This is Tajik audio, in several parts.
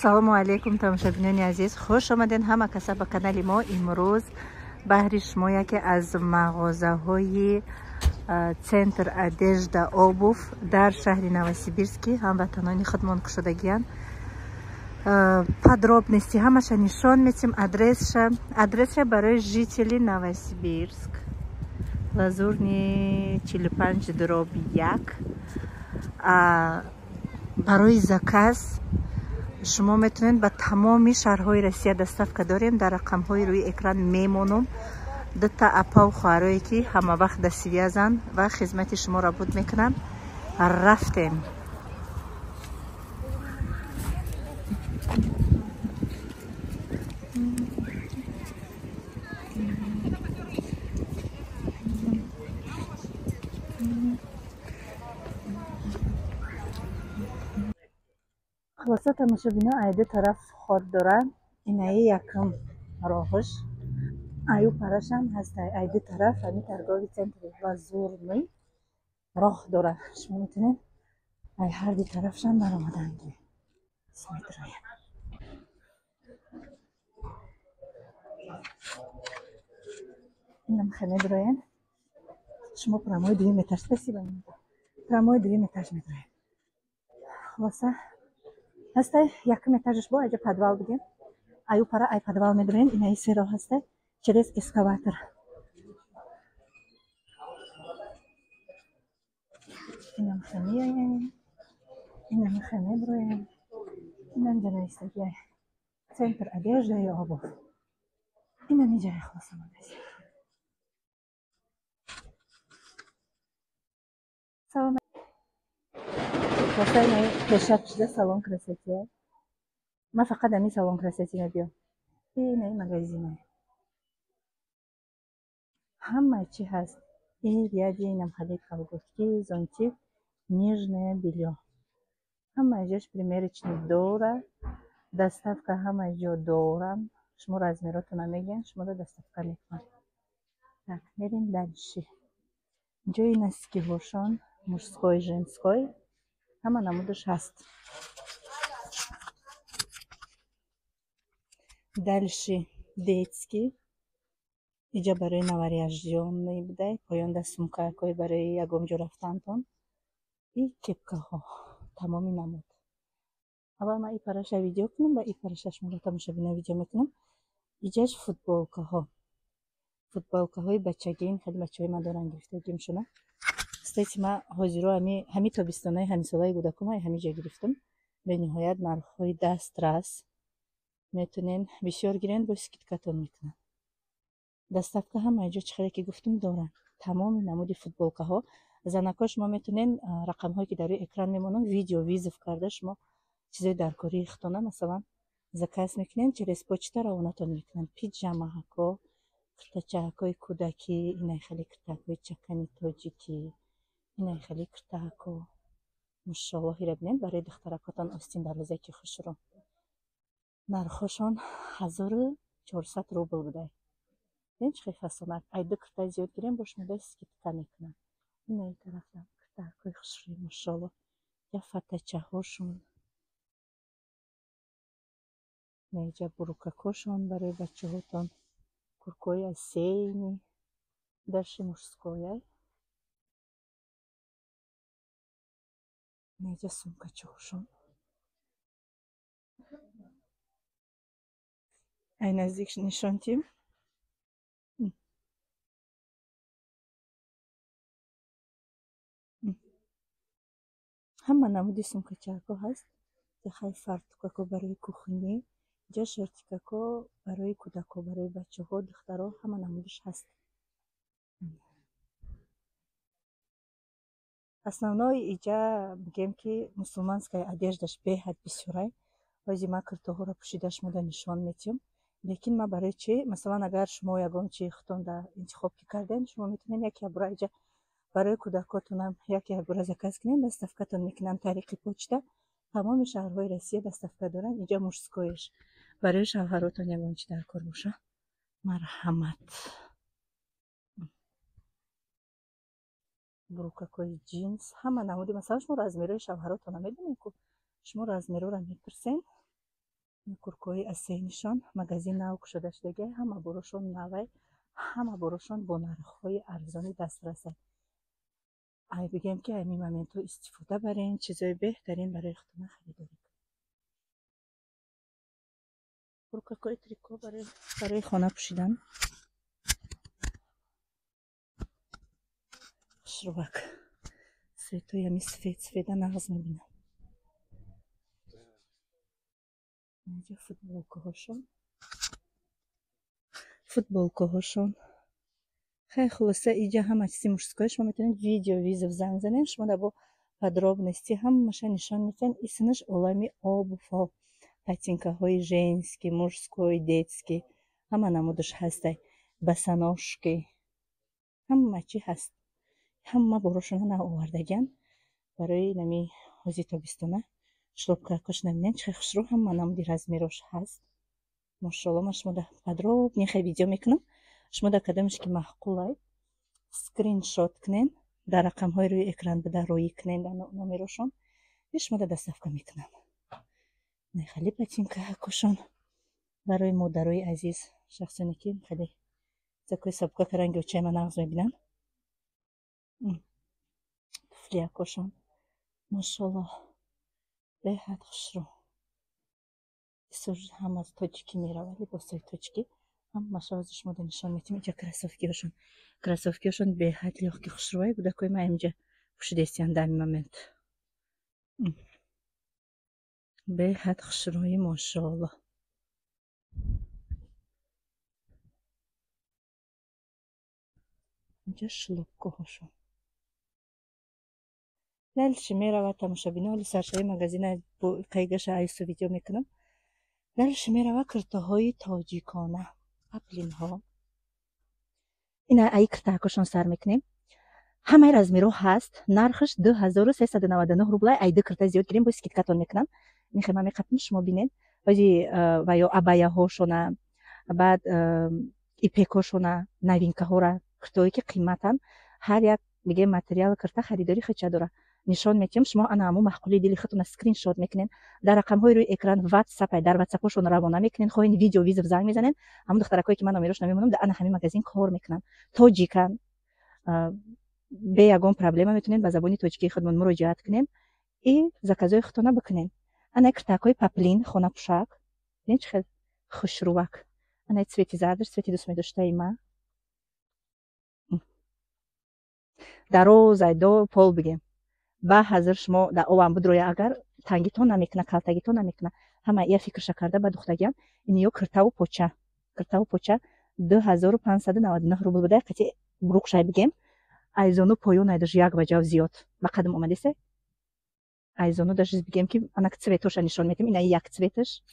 Ассалому алайкум, тамошобинони азиз, хуш омадед ҳама каса ба канали мо. Имрӯз баҳри шумо яке аз мағозаҳои центр одежда обувь дар шаҳри Новосибирски ҳамватанони худмон кушодагиянд. Подробности ҳамаша нишон метим, адреса барои жители Новосибирск, Лазурный 45/1. Барои заказ шумо метавонед, ба тамоми шаҳрҳои Россия доставка дорем. Дар рақамҳои рӯи экран мемонум дута апау хоҳарое, ки ҳама вақт дар связь анд ва хизмати шуморо буд мекунанд. Рафтем. Хулоса, тамошобино, ай ду тараф ход дора. Инаи якум роҳаш, аю парашам ҳастай. Ай ду тараф ҳами торговый центри Лазурный роҳ дора. Шумо метавонед ай ҳар ду тарафшам баромадан ки метроем. Инам хе медроем. Шумо прямой дуюм этаж, спасибо, прямой дуюм этаж медроем. Хулоса, ҳастай якум этажаш, бо аҷа подвал бигем, аю пара ай подвал медроем. Инаи се роҳ ҳастай, через эскалатор. Инам хе меоем, инам хе меброем. Инам ҷа навистагиай центр одежда и обувь. Инам иҷаи. Хулоса, магазин. Салом. Пешак шуда салон красоты. Ман фақат ҳамин салон красоты мебиём. Инаи магазине ҳама чӣ ҳаст. Ин ряди инам хали колготки, зонтик, нижнее бельё, ҳама ҷош примерочный дора, доставка ҳама ҷо дорам. Шумо размеротона мегӯянд, шуморо доставка мекунанд. Так, мерем дальше. Ҷои носкиҳошон, мужской, женской, ҳама намудаш ҳаст. Дальше детский. Иҷа барои новорождённый будай, поёнда сумкакҳои барои ягон ҷо рафтантон и кепкаҳо тамоми намуд. Аввал ман и параша видео кунам ва и параша шуморо, тамошобина, видео мекунам. Иҷаш футболкаҳо, футболкаҳои бачагин. Хеле бачаҳои ман доранд гирифтагимшона. Кстати, ман ҳозиро ҳами тобистонаи ҳамисолаи кӯдакума ҳами ҷо гирифтам. Бениҳоят нархҳои дастрас, метонен бисёр гирен, бо скидкатон мекунанд. Доставка ҳама ҷо, чӣ хеле ки гуфтум, доранд. Тамоми намуди футболкаҳо. Занако, шумо метонен рақамҳое, ки дар рӯи экран мемонам, видео вызов карда, шумо чизои даркории худтона, масалан, заказ мекунен, через почта равонатон мекунанд. Пиҷамаҳако, киртачаҳакҳои кӯдакӣ, инай хеле киртаҳакҳои чакани тоҷикӣ, инай хеле киртаҳако, мошаллоҳира бинед, барои духтаракотон остин дарозаки хушрӯ. Нархҳошон 1400 рубл будай. Бинед, чӣ хел фасонак. Ай ду кирта зиёд гирем, бо шумода скидка мекунанд. Инаи тарафам киртаҳакҳои хушрӯи, мошалло, я фатачаҳошон, инаиҷа брюкакошон барои бачаҳотон, курткаҳои осенний. Дальше мужскояй. Инаиҷа сумкачаҳошон. Ай наздик нишон тим. Ҳама намуди сумкачаҳако ҳаст. Ҷахай фартукако барои кухни, ҷа шортикако барои кӯдако, барои бачаҳо, духтаро, ҳама намудиш ҳаст. Основной иҷа мегӯем, ки мусулманская одеждаш беҳад бисёрай. Ҳози ман киртоҳоро пӯшида шумода нишон метиҳам. Лекин ман барои чӣ, масалан, агар шумо ягон чи худтон да интихоб ки кардем, шумо метавонед яке ябора иҷа барои кӯдакотонам яке ябора заказ кунед, доставкатон мекунанд тариқи почта. Тамоми шаҳрҳои Россия доставка доранд. Инҷа мужскоиш, барои шавҳаротон ягон чи дар кор боша, марҳамат. Брюкакҳои ҷинс, ҳама намуди. Масалан, шумо размерҳои шавҳаротонро медонед ку, шумо размерҳоро мепурсен. Куркаҳои асенишон магазин нав кушода шудагиай, ҳама борошон навай, ҳама борошон бо нархҳои арзони дастрасай. Ай бигем ки ҳамин моментҳо истифода барен, чизои беҳтарин барои худтона харидорӣ кунед. Куркакҳои трико барои хона пӯшидан. Хушрӯбак. Цветои ҳами сфед сфеда нағз мебинам. Инҷа футболкаҳошон. Футболкаҳошон. Хай, хулоса, иҷа ҳама чизи мужской. Шумо метавонед видео вызов занг занед, шумо дар бо подробности ҳамаша нишон медиҳанд. Исмаш олами обувҳо. Ботинкаҳои женский, мужской, детский, ҳама намудаш ҳастай. Босоножки, ҳама чи ҳаст. Ҳама борошона нав овардагиан барои нами ҳози тобистона. Шлёпкакош набинед, чӣ хушрӯ, ҳама намуди размерош ҳаст. Мошалло, ман шумо да подробно хай видео мекунам. Шумо дар кадомеш ки маъқулай, скриншот кунен, дар рақамҳои рӯи экран буда роӣ кунен дар номерошон, и шумо да доставка мекунам. Хеле ботинкакошон барои модарои азиз, шахсоне ки хеле закои сабукак ранги очаи ман нағз мебинанд. Туфлиякошон мошалло беҳад хушрӯ. Бисёр ҳама тоҷикӣ меравад, либосҳои тоҷикӣ ҳамаша ҳозир шумо да нишон медиҳем. Инҷа кроссовкиҳошон, кроссовкиҳошон беҳад лёгкий, хушрӯай. Кӯдакои ман инҷа пӯшидаистиянд дар ҳамин момент. Беҳад хушрӯи, мошоалло. Инҷа шлёпкаҳошон. Дальше меравад тамошобино, ҳоли саршавии магазина бо қайгаша айсу видео мекунам. Дальше меравад киртоҳои тоҷикона, паплинҳо. Ина аи киртаҳакошон сар мекунем. Ҳамаи размерҳо ҳаст. Нархаш 2399 рублай. Ай ду кирта зиёд гирем, бо скидкатон мекунам. Ин хема меқапем, шумо бинед. Баъзи ва ё абаяҳошона, баъд ипекошона, новинкаҳора, киртаҳое ки қиматанд. Ҳар як бигем материал кирта харидорӣ худша дора. Нишон метиҳем, шумо ана ҳамун маъқулии дили худтона скриншот мекунед, дар рақамҳои рӯи экран ватсап, дар ватсапҳошон равона мекунед, хоҳед видео вызов занг мезанед. Ҳамун духтаракое ки ман номерошона мемонам, дар ана ҳамин магазин кор мекунанд, тоҷиканд, бе ягон проблема метавонед ба забони тоҷикии худмон муроҷиат кунед и заказҳои худтона бикунед. Ана киртакҳои паплин, хонапӯшак, бинед чӣ хел хушрӯвак. Ана цвети зардаш, цвети дӯст медоштаи ман. Дароз ай до пол бигем. Ба ҳазир шумо дар овам будроя, агар тангитон намекуна, калтагитон намекуна. Ҳама ия фикрша карда ба духтагиам. Ин ё киртаву поча. Киртаву поча 2599 рубл буда, қати брукшай бигем. Айзону поён айдаш як ваҷав зиёд. Ба қадам омадесе? Айзону даже бигем ки анак цветоша нишон медиҳем. Ина як цветаш.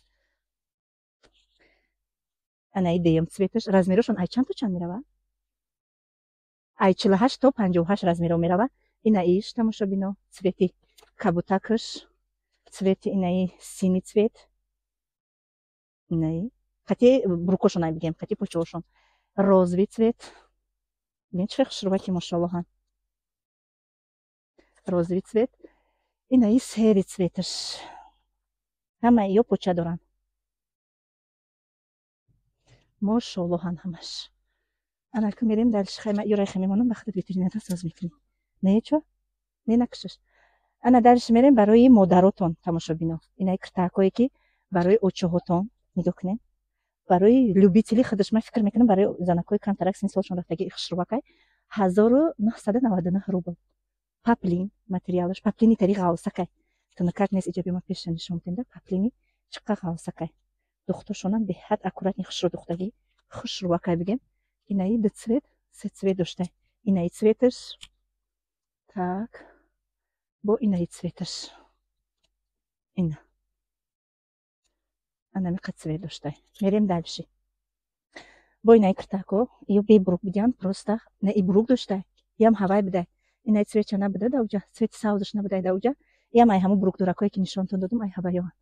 Анаи дуюм цветаш. Размерошон ай чанд то чанд мерава? Ай 48 то 58 размеро мерава. Ина иш тамошобино, цвети кабутакаш, цвети инаи синий цвет. Инаи қати брукошон ай бигем, қати почоошон. Розовый цвет. Бинед чӣ хушрӯваки, мошаллоҳан. Розовый цвет. Инаи серый цветаш. Ҳама ё поча доранд. Мошаллоҳан ҳамаш. Ана ку мерем дальше, хайма юрай мемонам, ба худат витринада соз мекунем. Не чо? Не накушаш. Ана дальше мерем барои модаротон тамошобино. Инаи киртаҳакое ки барои очоҳотон нигоҳ кунед. Барои любители худаш ман фикр мекунам, барои занакҳои камтарак синни солшон рафтаги хушрӯвакай 1999 рубл. Паплин материалаш, паплини тари ғавсакай. Тунукак нест, иҷа бима пеша нишон медиҳем да, паплини чиқа ғавсакай. Духтошонам беҳад аккуратный, хушрӯ духтагӣ, хушрӯвакай бигем. Инаи ду цвет, се цвет доштай. Инаи цветаш, так, бо инаи цветаш. Ина. Ана миқа цвет доштай. Мерем дальше. Бо инаи киртако, ё бе брук бидиан, просто на и брук доштай. Ям ҳавай бидай. Инаи цветча набуда дауҷа, цвети савзаш набудай дауҷа. Ям ай ҳамун брук дуракое ки нишонтон додум, ай ҳаваёан.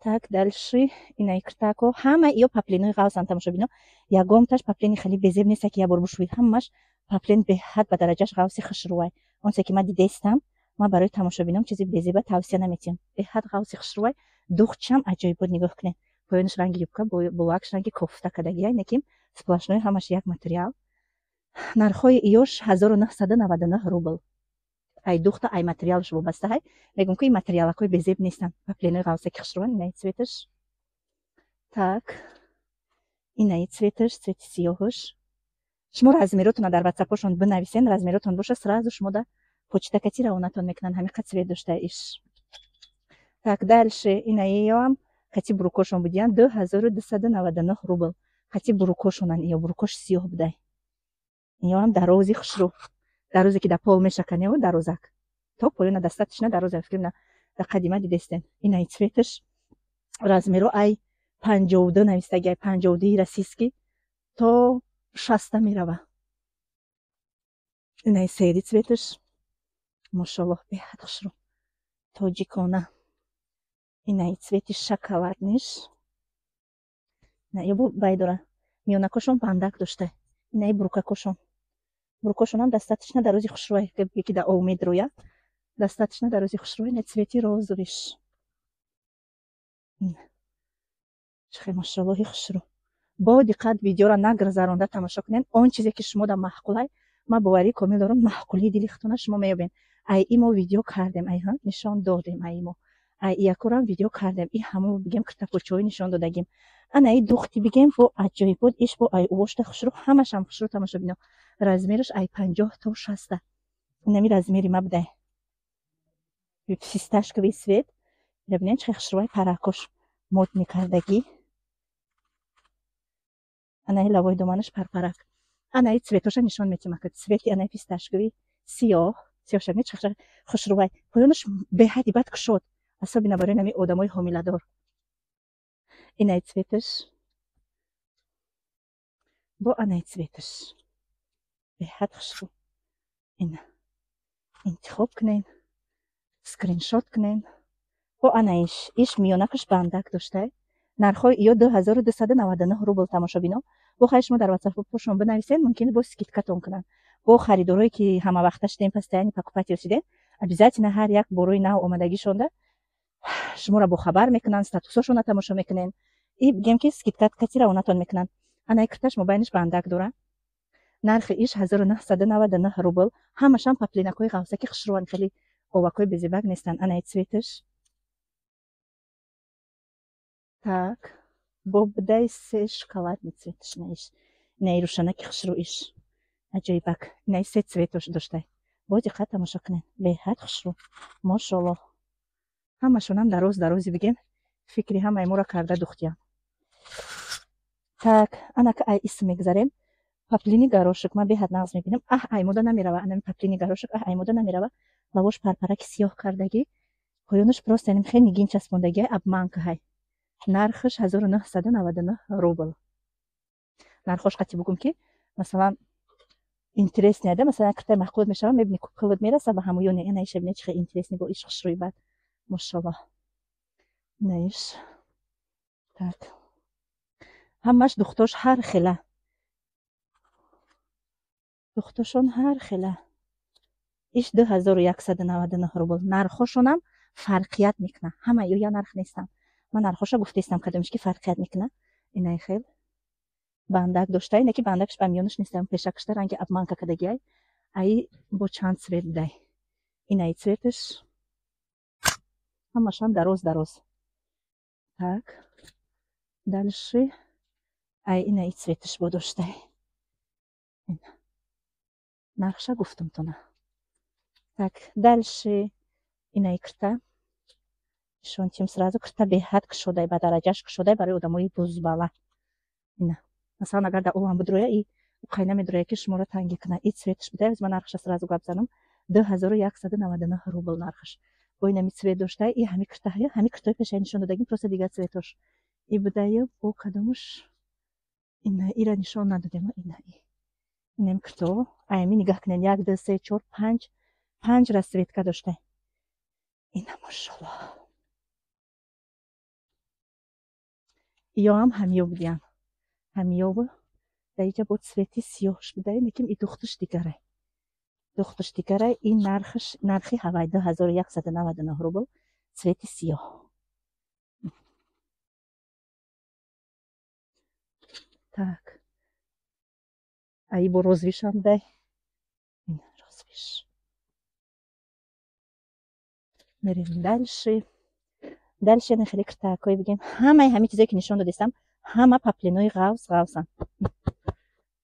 Так, дальше инаи киртако, ҳама ё паплинои ғавсан тамошобино. Ягонташ паплини хеле безеб нест, ки як бор бушӯед. Ҳамаш паплин беҳад ба дараҷаш ғавси хушрӯвай. Онсе ки ман дидестам, ман барои тамошобинам чизи безеба тавсия наметиҳам. Беҳад ғавси хушрӯвай. Духтшам аҷоибот, нигоҳ кунед. Поёнаш ранги юбка, булакш ранги кофта кардагия, неким сплошной ҳамаш як материал. Нархҳои иёш 1999 рубл. Ай духта, ай материалш вобаста ҳай. Мегӯм, ки ин материалакҳои безеб нестанд. Поплинои ғавсаки хушрӯан, инаи цветаш. Так. Инаи цветаш, цвети сиёҳаш. Шумо размеротонро дар ватсапошон бинависен, размеротон боша, сразу шумо да почта кати равонатон мекунанд. Ҳамиқа цвет дошта иш. Так, дальше инаиёам кати брукошон будиян 2299 рубл. Кати брукошонан, иё брукош сиёҳ будай. Иёам дарози хушрӯ. Дарозе ки да пол мешаканеву дарозак. То поёна достаточно дароза, фикр да қадима дидестен. Инаи цветаш, размеро ай 52 навистаги, ай 52 российский то 60 мерава. Инаи серый цветаш. Мошаллоҳ, беҳад хушрӯ. Тоҷикона. Инаи цвети шоколадныйш. Ё бо бай дора. Миёнакошон бандак дошта. Инаи брукакошон. Брукошонам достаточно дарози хушрӯй, ки да ов медроя. Достаточно дарози хушрӯй, ина цвети розовыйш. Чихе мошаллоҳи хушрӯ. Бо диққат видеоро нагузаронда тамошо кунед. Он чизе ки шумо да маъқулай, ман боварии комил дорам, маъқулии дили худтона шумо меёбед. Ай имо видео кардем, ай ҳа нишон додем, ай имо. Ай иякорам видео кардем. И ҳамо бигем киртапочаҳои нишон додагим. Ана и духти бигем бо аҷоибот, иш бо ай увошта хушрӯ, ҳамашам хушрӯ, тамошобино. Размераш ай 50 то 60. Инами размери ма будай. Фисташковый цвет. Бибинед, чӣ хушрӯай, паракош модный кардагӣ. Анаи лавои доманаш парпарак. Анаи цветоша нишон метиҳам, ака цвети анаи фисташковый сиёҳ, сиёҳ шабне чӣ хушрӯай. Поёнаш беҳади бад кушод, особенно барои нами одамои ҳомиладор. Инаи цветаш. Бо анаи цветаш. Беҳад хушрӯ. Ина. Интихоб кунен, скриншот кунен. Бо анаиш, иш миёнакаш бандак доштай. Нархҳои иё 2299 рубл, тамошобино. Бо хайр, шумо дар ватсаппошон бинависед, мумкин бо скидкатон кунанд. Бо харидорое ки ҳамавақта шудем, постоянный покупатель шудем, обязательно ҳар як борои нав омадагишонда шуморо бохабар мекунанд, статусошонро тамошо мекунед. И бигем ки скидка кати равонатон мекунанд. Анаи кирташ мобайнаш бандак дора. Нархи иш 1999 рубл. Ҳамашам поплинакҳои ғавсаки хушрӯанд, хеле овакҳои безебак нестанд. Анаи цветаш. Так, бо будай се шоколадный цветаш наиш. Инаи рӯшанаки хушрӯ иш. Аҷоибак. Инаи се цветош доштай. Бо диққат тамошо кунед. Беҳад хушрӯ. Мошаллоҳ. Ҳамашонам дароз дарози бигем, фикри ҳамаи моро карда духтиям. Так, анака ай исм мегзарем. Поплини горошек ман беҳад нағз мебинам. Аҳ, ай мода намерава. Анами поплини горошек, аҳ, ай мода намерава. Лавош парпараки сиёҳ кардагӣ. Поёнаш просто яним хеле нигин часпондагӣ, обманка ҳай. Нархаш 1999 рубл. Нархош қати бугум ки, масалан, интересный да, масалан, киртай маъқул мешава, мебини, пулат мераса ба ҳамоёне. Ина иша бина, чихе интересный, бо иш хушрӯи бад. Мошаллоҳ. Инаиш. Так. Ҳамаш духтош ҳар хела. Духтошон ҳар хела. Иш 2199 рубл. Нархошонам фарқият мекунад. Ҳама ё я нарх нестанд. Ман нархоша гуфтаистам, кадомиш ки фарқият мекунад. Инаи хел. Бандак дошта, ине ки бандакш ба миёнаш нестам, пешакшта ранги обманка кардагиай. Ай бо чанд цвет будай. Инаи цветаш. Ҳамашам дароз дароз. Так. Дальше. Ай инаи цветаш бо доштай. Ина. Нархша гуфтам тона. Так, дальше инаи кирта. Нишон тим сразу, кирта беҳад кушодай, ба дараҷаш кушодай барои одамои бузбала. Ина. Масалан, агар дар овам бидроя, и уқай намедроя ки шуморо тангӣ кунад. И цветаш будай, ман нархша сразу гап занам. 2199 рубл нархаш. Бо инами цвет доштай, и ҳами кирта, ҳами киртои пешаи нишон додагим, просто дигар цветош. И будаю бо кадомаш, ина ира нишон надодем, ина и. Инами кирто, аями нигаҳ кунед, 1, 2, 3, 4, 5, 5 расцветка доштай. Ина мошаллоҳ. Иёам ҳамиё будиян. Ҳамиёву дар инҷа бо цвети сиёҳш будай, лекин и духташ дигарай. Духташ дигарай, ин нархаш нархи ҳавай 2199 рубл, цвети сиёҳ. Так, аи бо розвишам дай, розвиш. Мерем дальше. Дальше на хеле киртаакҳое бигем. Ҳамаи ҳамин чизое, ки нишон додистам, ҳама паплинои ғавс ғавсанд,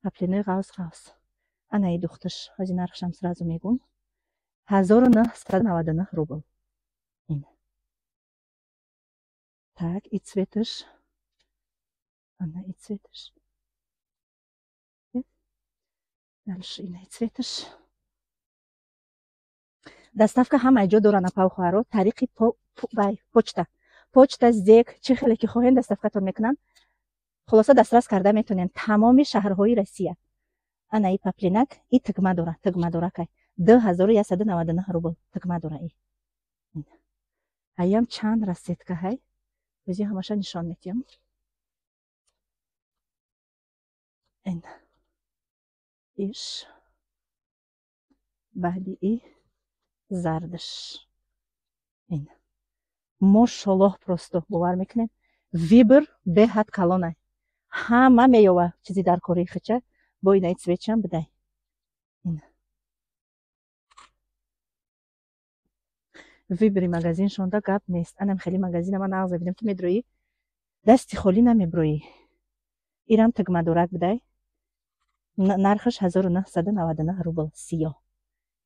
паплинои ғавс ғавс. Анаи духташ, ҳози нархшам сразу мегум: 1999 рубл. Ин, так, и цветаш, ана и цветаш. Дальше инаи цветаш. Доставка ҳамаи ҷо доранд, апау, хоҳаро, тариқи почта, почта, СДЭК, чӣ хеле ки хоҳем, доставкатон мекунанд. Хулоса, дастрас карда метонем тамоми шаҳрҳои Россия. Ана и паплинак, и тигма дора, тигма доракай, 2199 рубл. Тигма дора и. Аям чанд расцветка ҳай, ози ҳамаша нишон метиҳам. Ин, иш, баъди и зардаш. Ин, мошоллоҳ, просто бовар мекунем, выбор беҳад калонай, ҳама меёва чизи дар кори хича. Бо инаи цветшам бидай. Ин выбори магазиншонда гап нест. Анам хеле магазина ман нағз бинам, ки медроӣ, дасти холӣ намеброӣ. Ирам тигмадорак бидай, нархаш 1999 рубл. Сиёҳ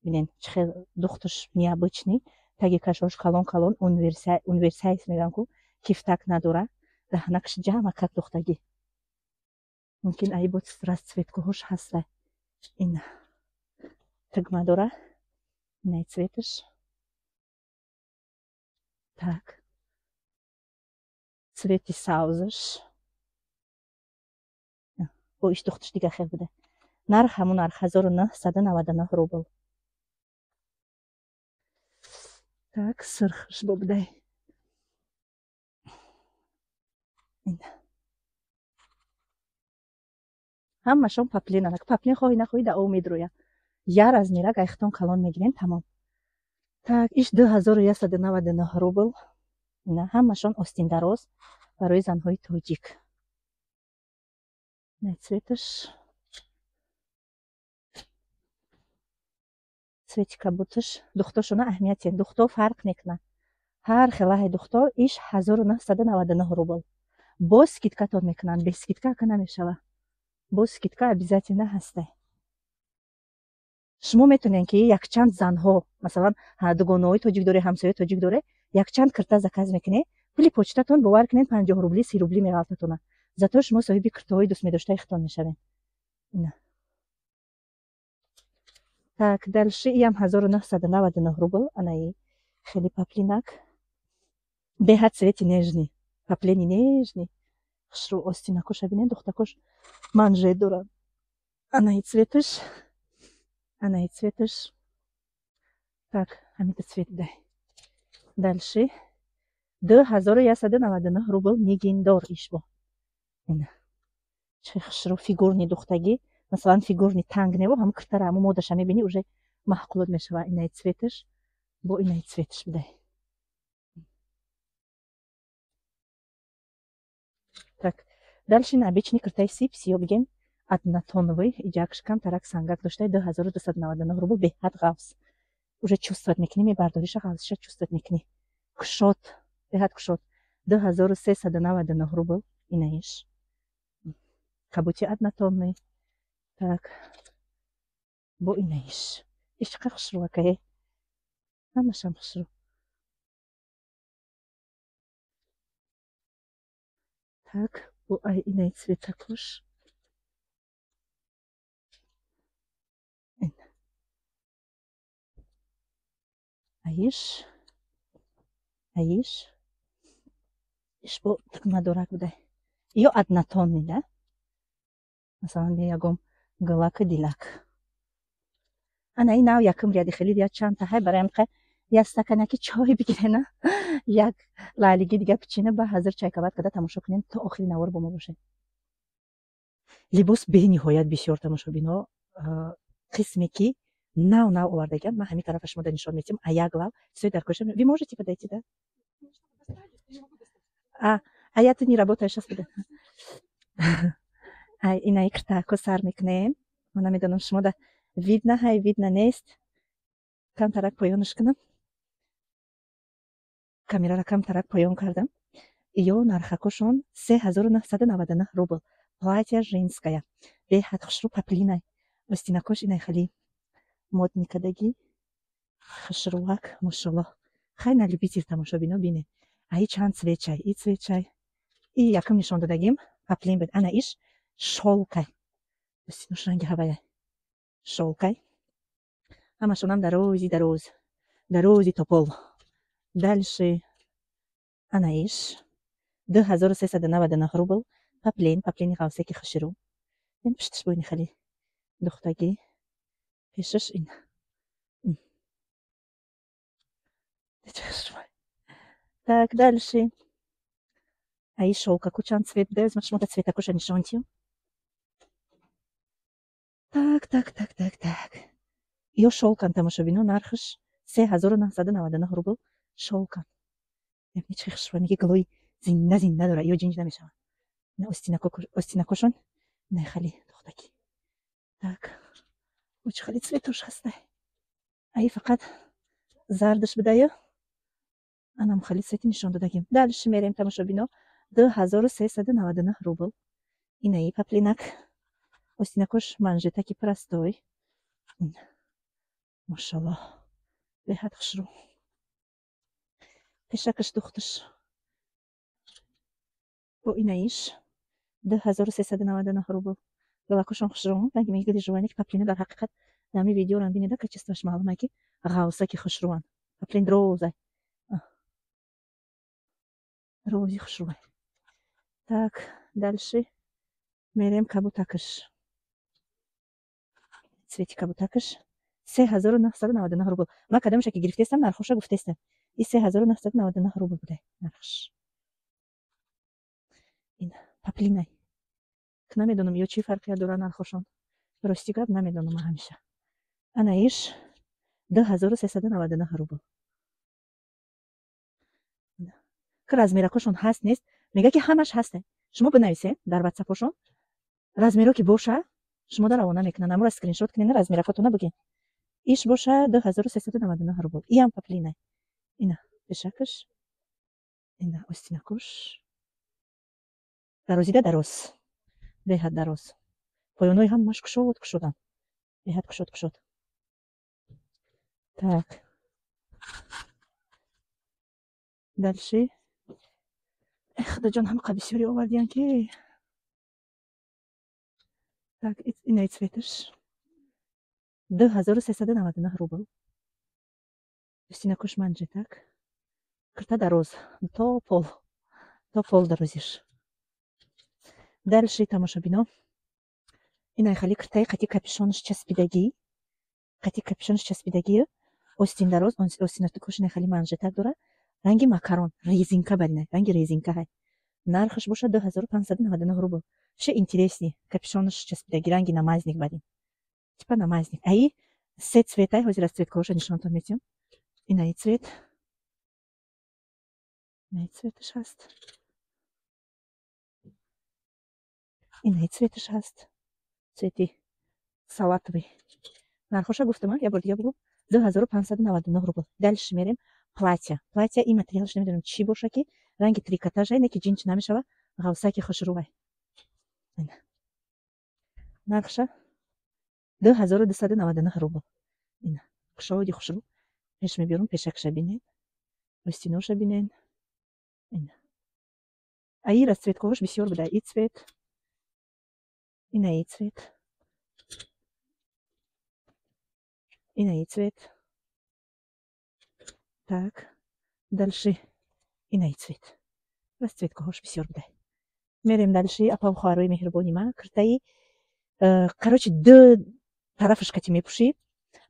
бинен, чӣ хел духтуш необычный, таги кашош калон калон, оверсайз мегӯям ку, кифтак надора, даҳанакаш ҷамъ как духтагӣ. Мумкин аи бо расцветкаҳош ҳаста. Ин тигма дора, инаи цветаш. Так, цвети савзаш, бо иш духтуш дига хел буда. Нарх ҳамун нарх, 1999 рубл. Так, сирхш бо будай. Ин ҳамашон паплинанак. Паплин хоҳӣ нахоҳӣ да ов медроя. Я размерак айхтон калон мегирем, тамом. Так, иш 2199 рубл. Ина ҳамашон остиндароз, барои занҳои тоҷик. Ина цветаш, цвети кабуташ. Духтошона аҳамият, духто фарқ мекунад, ҳар хелаҳи духто. Иш 1999 рубл, боз скидкатон мекунанд, без скидка ака намешава, боз скидка обязательно ҳаста. Шумо метонед, ки якчанд занҳо, масалан, дугонаҳои тоҷик доре, ҳамсояи тоҷик доре, якчанд кирта заказ мекунед, пули почтатон, бовар кунед, 50 рубли, 30 рубли меғалтатона. Зато шумо соҳиби киртаҳои дӯстмедоштаи худтон мешавед. Ина, так, дальше иам 1999 рубл. Анаи хеле паплинак, беҳад цвети нежный, паплини нежный, хушрӯ. Остинакоша бинед, духтакош манжет дорад. Анаи цветаш, анаи цветаш. Так, ҳамита цвет дай. Дальше 2199 рубл нигиндор ишбо. Ина чӣ хушрӯ, фигурный духтагӣ. Масалан, фигурный танг нево, ҳам киртара, ҳаму модаша мебинӣ, уже маъқулот мешава. Инаи цветаш, бо инаи цветаш бидай. Так, дальше ин обычный киртаи сип сиё бигем, однотоновый, иҷакш камтарак сангак дошта, 2299 рубл. Беҳад ғафз, уже чувствовать мекунӣ, мебардориша, ғафзиша чувствовать мекунӣ. Кушод, беҳад кушод. 2399 рубл инаиш кабути однотонный. Так, бо инаиш, иш чӣ қадр хушрӯ, акае, ҳамашам хушрӯ. Так, бо ай инаи цветакош. Ин аиш, аиш, иш бо тукмадорак будай, ё однотонный да. Масалан, ягон гулаку дилак. Ана ин нав якум ряди, хеле ряд чандта ҳай. Барои ҳам як стаканаки чой бигирена, як лаълиги дига пичина, ба ҳазир чайкабад карда тамошо кунем. То охири навор бо мо бошед. Либос бениҳоят бисёр, тамошобино, қисме ки нав нав овардагиам, ман ҳамин тарафа шумо да нишон метиҳам. А як лав чизои дар коша. Вы можете подойти, да? А я, ты не работаешь сейчас. Ай инаи киртаако сар мекунем. Ма намедонам, шумо да видно ҳай, видно нест. Камтарак поёнаш кунам. Камерара камтарак поён кардам. Ё нархакошон 3999 рубл. Платья женская. Беҳад хушрӯ, поплинай. Остинакош инай хеле модный кадагӣ. Хушрӯак, мошаллоҳ. Хай, на любитель, тамошобино, бинед. Аи чанд цвет чай, и цвет чай. И якум нишон додагим поплин буд. Ана иш шёлкай. Остинош ранги ҳавая. Шёлкай. Ҳамашонам дарози дароз. Дарози топол. Дальше ана иш 2399 рубл. Поплин, поплини ғавсеки хушрӯ. Ин пушташ бойни хеле духтагӣ. Пешаш ин. Так, дальше. Аи шёлкаку чанд цвет буда? Ма шумо цветакоша нишон тиём. Так, так, так, так, так. Ё шёлкан, тамошобино, нархаш 3999 рубл шёлкан. Мебинед, чӣ хушрӯ, меги гулои зинда зинда дора, ё ҷинҷ намешавад. Остинакошон не хеле духтакӣ. Так. Оч хеле цветош ҳастай. Аи фақат зардаш будаю. Анам хеле цвети нишон додагим. Дальше мерем, тамошобино, 2399 рубл. Инаи поплинак. Остинакош манжетаки простой. Мошаллоҳ. Беҳад хушрӯ. Пешакаш духташ. Бо инаиш 2399 рубл. Галакошон хушрӯ. Ранги меги гули жуване ки поплина дар ҳақиқат дар видеорам бинеда, качествоаш маълума ки ғавсаки хушрӯан. Поплин розай. Рози хушрӯай. Так, дальше мерем кабутакаш. Цвети кабутакаш 3999 рубл. Ма кадамша ки гирифтестам, нархоша гуфтестам. И 3999 рубл буде нархш. Ин поплинай. Намедонам, ё чӣ фарқият дора нархошон. Рости гап, намедонам ҳамеша. Ана иш 2399 рубл. Ки размеракошон ҳаст, нест? Мега ки ҳамаш ҳаста. Шумо бинависед дар ватсапошон. Размеро ки боша, шумо да равона мекунанд. Амура скриншот кунед, размеракотона бигин. Иш боша 2399 рубл. Иам поплинай. Ина пешакаш. Ина остинакош. Дарозида дароз. Беҳад дароз. Поёнои ҳамаш кушод кушодан. Беҳад кушод кушод. Так. Дальше. Худоҷон, ҳамақа бисёре овардиян ки. Так, инаи цветаш 2399 рубл. Остинакош манжетак. Кирта дароз. То пол. То пол дарозиш. Дальше, тамошобино. Инай хали киртаи қати капюшонаш часпидагӣ. Қати капюшонаш часпидагӣ. Остин дароз, остинакош инай хали манжетак дора. Ранги макарон, резинка барина, ранги резинка ҳай. Нархаш боша 2599 рубл. Ше интересный, капюшонаш часпидаги, ранги намазник барин. Типа намазник. Аи се цветай, ҳозир аз цветкоша нишонтон метиҳам. Инаи цвет. Инаи цветаш ҳаст. Инаи цветаш ҳаст. Цвети салатовый. Нархоша гуфтам, я бор дига бугу. 2599 рубл. Дальше мерем. Платья. Платья и материалш намедонам чӣ боша ки ранги трикотажай, не ки ҷинч намешава, ғавсаки хушрӯвай. Нархша 2299 рубл. Ина кушоди хушрӯ. Пеш мебиёрам, пешакша бинед. Остиноша бинед. Ина. Аи расцветкош бисёр буда. И цвет. Ина и цвет. Ина и цвет. Так, дальше инаи цвет. Расцветкаҳош бисёр буда. Мерем дальше, апа хоҳарои меҳрубони ма, киртаи, короче, ду тарафаш кати мепӯшӣ.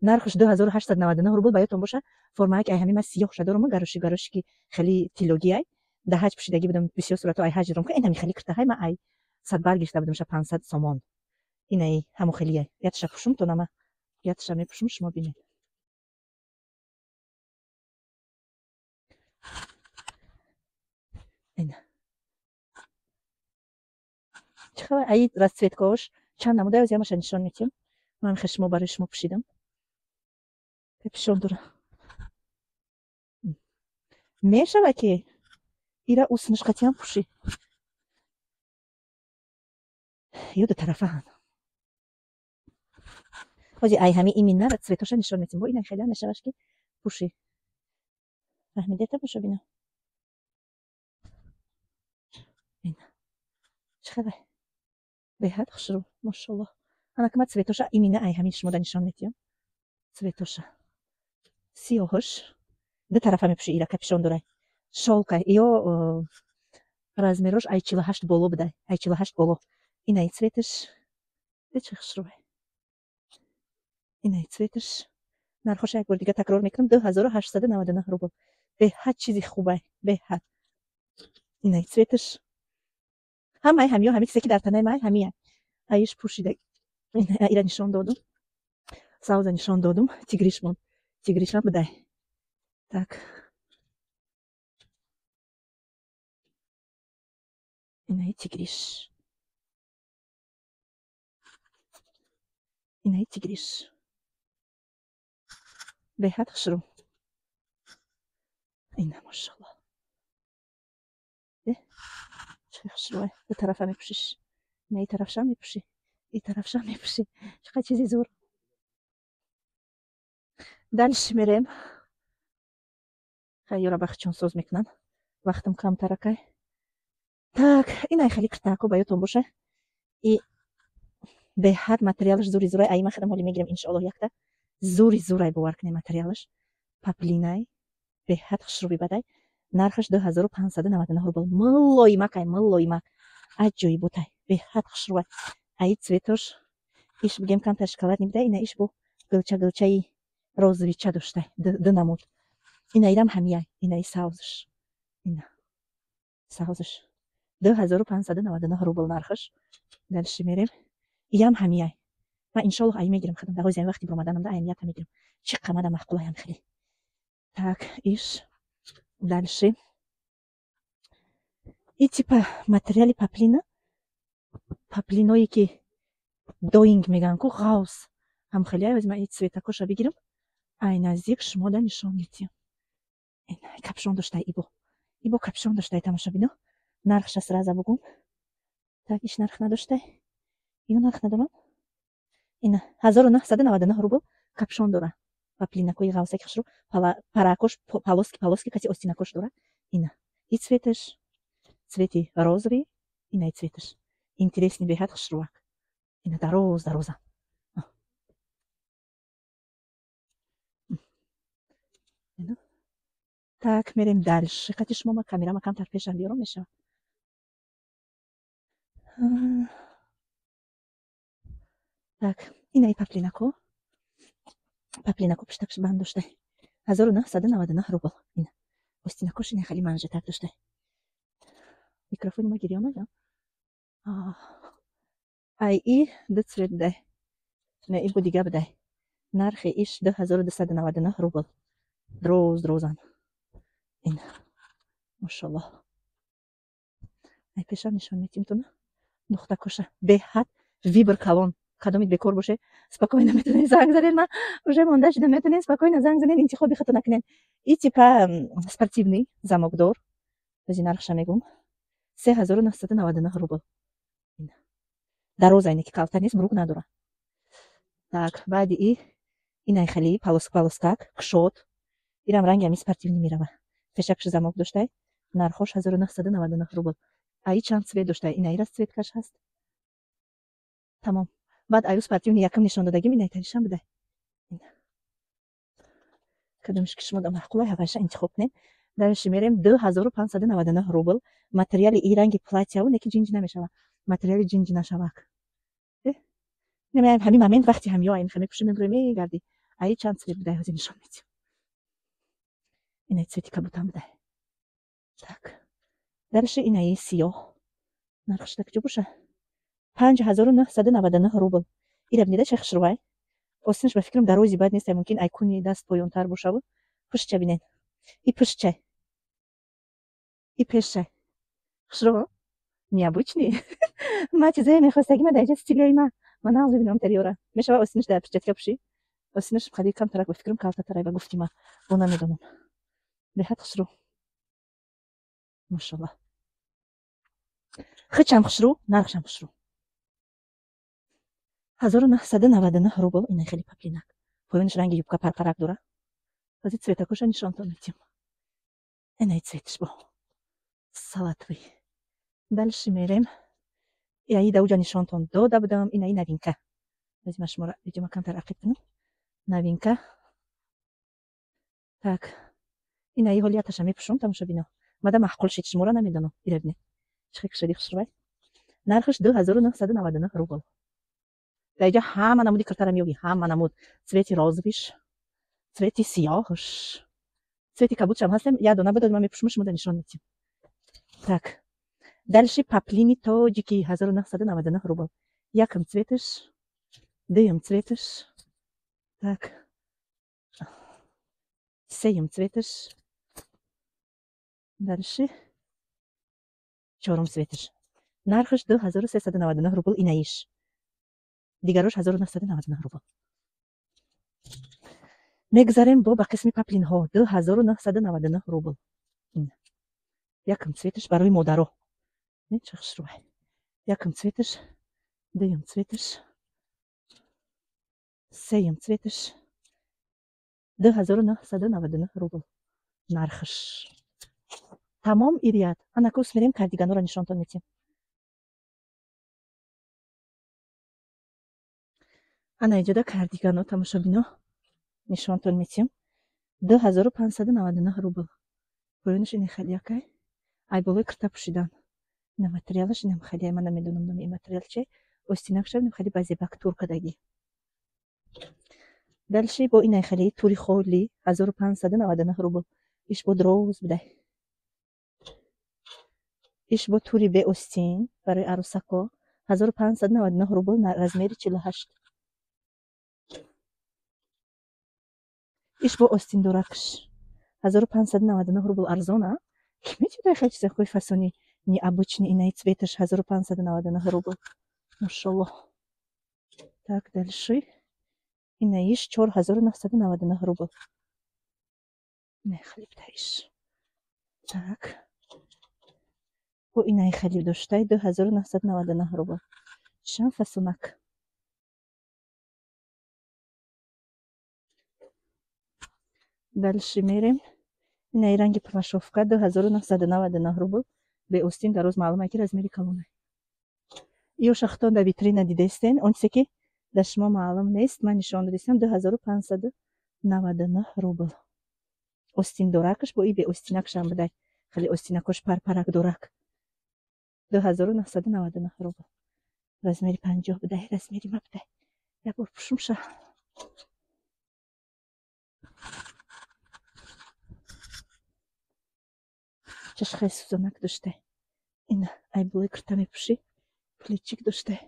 Нархаш 2899 рубл. Ба ёдтон боша, формаак ай ҳамин ма сиёҳша дорам, гароши гароши ки хеле тиллогӣ ай. Да ҳаҷ пӯшидагӣ будам, бисёр суратҳо ай ҳаҷ дорам, ки инами хеле киртаҳай ма ай садбар гирифта будам ша 500 сомон. Инаи ҳамо хелиай. Ятша пӯшум то нама. Ятша мепӯшум, шумо бинед. Ина. Чӣ хабар? Аи расцветкаош чанд намуда, ози ҳамаша нишон метиҳам. Ман хе шумо барои шумо пӯшидам. Капюшон дора. Мешава, ки ира усинаш қатиам пӯшӣ. Ё ду тарафаанд. Ҳози ай ҳами именно цветоша нишон метиҳам. Бо ина хеле мешаваш, ки пӯшӣ. Фаҳмидед, тамошобино? Ина. Чӣ хабар? Беҳад хушрӯ, мошаллоҳ. Анака ма цветоша именно ай ҳамин шумода нишон метиҳам. Цветоша. Сиёҳаш. Ду тарафа мепӯшӣ ира, капюшон дорай. Шёлка ё размерош ай 48 боло будай. Ай 48 боло. Инаи цветаш. Чӣ хушрӯ. Инаи цветаш. Нархоша як бор дига такрор мекунам: 2899 рубл. Беҳад чизи хубай, беҳад. Инаи цветаш. Ҳамаи ҳамиё, ҳами чизе, ки дар танаи май, ҳамия. Аиш пӯшида. Ира нишон додум. Савза нишон додум. Тигриш монд. Тигришам будай. Так. Инаи тигриш. Инаи тигриш. Беҳад хушрӯ. Ина, мошаллоҳ. Чӣ хушрӯ. Ду тарафа мепӯшиш. Ина, и тарафшам мепӯшӣ. И тарафшам мепӯшӣ. Чӣ қадр чизи зур. Дальше мерем. Хай, ёра бахчон соз мекунанд. Вақтам камтаракай. Так, инай хеле киртако ба ёдтон боша. И беҳад материалаш зури зурай. Ай, ман худам ҳоли мегирам, иншоаллоҳ, якта. Зури зурай, бовар кунед, материалаш. Паплинай. Беҳад хушрӯи бадай. Нархаш 2599 рубл. Мулоимакай, мулоимак. Аҷоиботай. Беҳад хушрӯай. Аи цветош иш бигем камтар шоколадный будай, ина иш бо гулча гулчаи розовича доштай. Ду намуд. Ина ирам ҳамияй. Инаи савзш. Ина. Савзш. 2599 рубл нархаш. Дальше мерем. Иям ҳамияй. Ман, иншоаллоҳ, ай мегирам худам. Дар ҳози ҳами вақти биромаданамда ай ята мегирам. Чӣ қамада маъқулаям хеле. Так, иш. Дальше. И типа материали паплина. Паплиное, ки доинг мегӯянд ку, ғавз. Ҳам хеле ай ман и цветакоша бигирам. Ай наздик шумода нишон медиҳам. Капюшон доштай ибо. Ибо капюшон доштай, тамошобино. Нархша сразу бугум. Так, иш нарх надоштай. Ё нарх надорам? Ина 1999 рубл, капюшон дора. Паплинакои ғавсаки хушрӯ, паракош полоски полоски каси остинакош дора. Ина. И цветаш. Цвети розовый. Ина и цветаш. Интересный, беҳад хушрӯак. Ина, дароз дароза. Ина. Так, мерем дальше. Қати шумо ма камерама камтар пешам биёрам, мешавад. Так, инаи паплинако. Паплинако пуштакш банд доштай. 1999 рубл. Ина. Остинакош ина хеле манжетак доштай. Микрофони ма гирёна ё? Ай и ду цвет будай. Не, и бу дига будай. Нархи иш 2299 рубл. Дроз дрозан. Ина. Мошаллоҳ. Ай пешам нишон метим туна. Нухтакоша. Беҳад выбор калон. Кадомит бекор боше, спокойно метавонед занг занед. Ман уже монда шуда, метавонед спокойно занг занед, интихоби худто накунед. И типа спортивный, замокдор. Ози нархша мегум. 3999 рубл. Дароза, ине ки калта нест, брук надора. Так, баъди и инай хеле полоска полоскак, кушод. Ирам ранги ҳами спортивный мерава. Фешакш замок доштай. Нархош 1999 рубл. Аи чанд цвет доштай. Инаи расцветкаш ҳаст. Тамом. Баъд аю спортивный якам нишон додагим, инаи таришам будай. Кадомиш ки шумо маъқулай, ҳавайша интихоб кунед. Дальше мерем: 2599 рубл. Материали и ранги платьяву, неки ҷинҷ намешава. Материали ҷинҷ нашавак. Ҳамин момент вақти ҳамё айн хаме пуши мебурем, мегардӣ. Аи чанд цвет будай, ҳозир нишон медиҳам. Инаи цвети кабутам будай. Так. Дальше инаи сиёҳ. Нархаш дар куҷо боша? 5999 рубл. Ира бинеда, чӣ хушрӯай. Остинаш, ба фикрам, дарози бад нест, мумкин ай куни даст поёнтар бошаву. Пуштча бинед. И пуштчай. И пешчай. Хушрӯ? Необычный. Ма чизое мехостагӣ, ма дар инҷа стилёи ма. Ма нағз мебинам интерьёра. Мешава остинаш дар перчатка пӯшӣ. Остинаш қади камтарак, ба фикрам, калтатарай, ба гуфти ма. Бо намедонам. Беҳад хушрӯ. Мошаллоҳ. Хичам хушрӯ, нархшам хушрӯ. 1999 рубл ина хеле паплинак. Поёнаш ранги юбка парпарак дора. Ҳозир цветакоша нишонтон метиҳам. Инаи цветш бо салатовый. Дальше мерем. Яи да уҷа нишонтон дода будам. Инаи новинка. Ҳозир ман шуморо видеома камтар ақиб кунам. Новинка. Так. Инаи ҳоли яташа мепӯшум, тамошобино. Мада маъқул шид, шуморо намедонам. Ира бинед. Чӣ хел кушоди хушрӯвай. Нархаш 2999 рубл. Дар инҷа ҳама намуди киртара меёбӣ, ҳама намуд. Цвети розовиш, цвети сиёҳш, цвети кабудшам ҳастем. Як дона бидод, ман мепӯшум, шумо да нишон медиҳам. Так. Дальше паплини тоҷики 1999 рубл. Якм цветаш, дуюм цветаш, так, сеюм цветаш, дальше чорум цветаш. Нархаш 2399 рубл инаиш. Дигарош 1999 рубл. Мегзарем бо ба қисми паплинҳо 2999 рубл. Якм цветаш барои модаро. Чӣ хушрӯвай. Якм цветаш, дуюм цветаш, сеюм цветаш 2999 рубл нархаш. Тамом ирият. Анакус мерем, кардиганора нишонтон метиҳем. Ана иҷода кардигано, тамошобино, нишонтон метиҳем. 2599 рубл. Поёнаш ин хеле якай. Ай болои кирта пӯшидан. Ина материалаш инам хеле, ман намедонам номи ин материал чи. Остинакшам инам хеле ба зебак тур кардагӣ. Дальше бо инай хеле тури холи 1599 рубл. Иш бо дроз будай. Иш бо тури беостин барои арӯсако 1599 рубл, размери 48. Иш бо остиндоракш 1599 рубл, арзон, а? Ки метидай хеле чизаҳои фасони необычный, инаи цветаш 1599 рубл. Машаллоҳ. Так, дальше. Инаиш 4999 рубл. Инаи хеле битаиш. Так. Бо инаи хеле доштай 2999 рубл. Чанд фасонак. Дальше мерем. Инаи ранги плашовка 2999 рубл. Беостин дароз, маълум ки размери калонай. Ё шахтон дар витрина дидестен, он чизе ки дар шумо маълум нест, ман нишон додистам, 2599 рубл. Остин доракаш бо и беостинакшам будай. Хеле остинакош парпарак дорак. 2999 рубл. Размери 50 будай, размери ма будай. Як бор пӯшумша. Чашхаи сӯзанак доштай. Ина ай болои кирта мепӯшӣ, плечик доштай.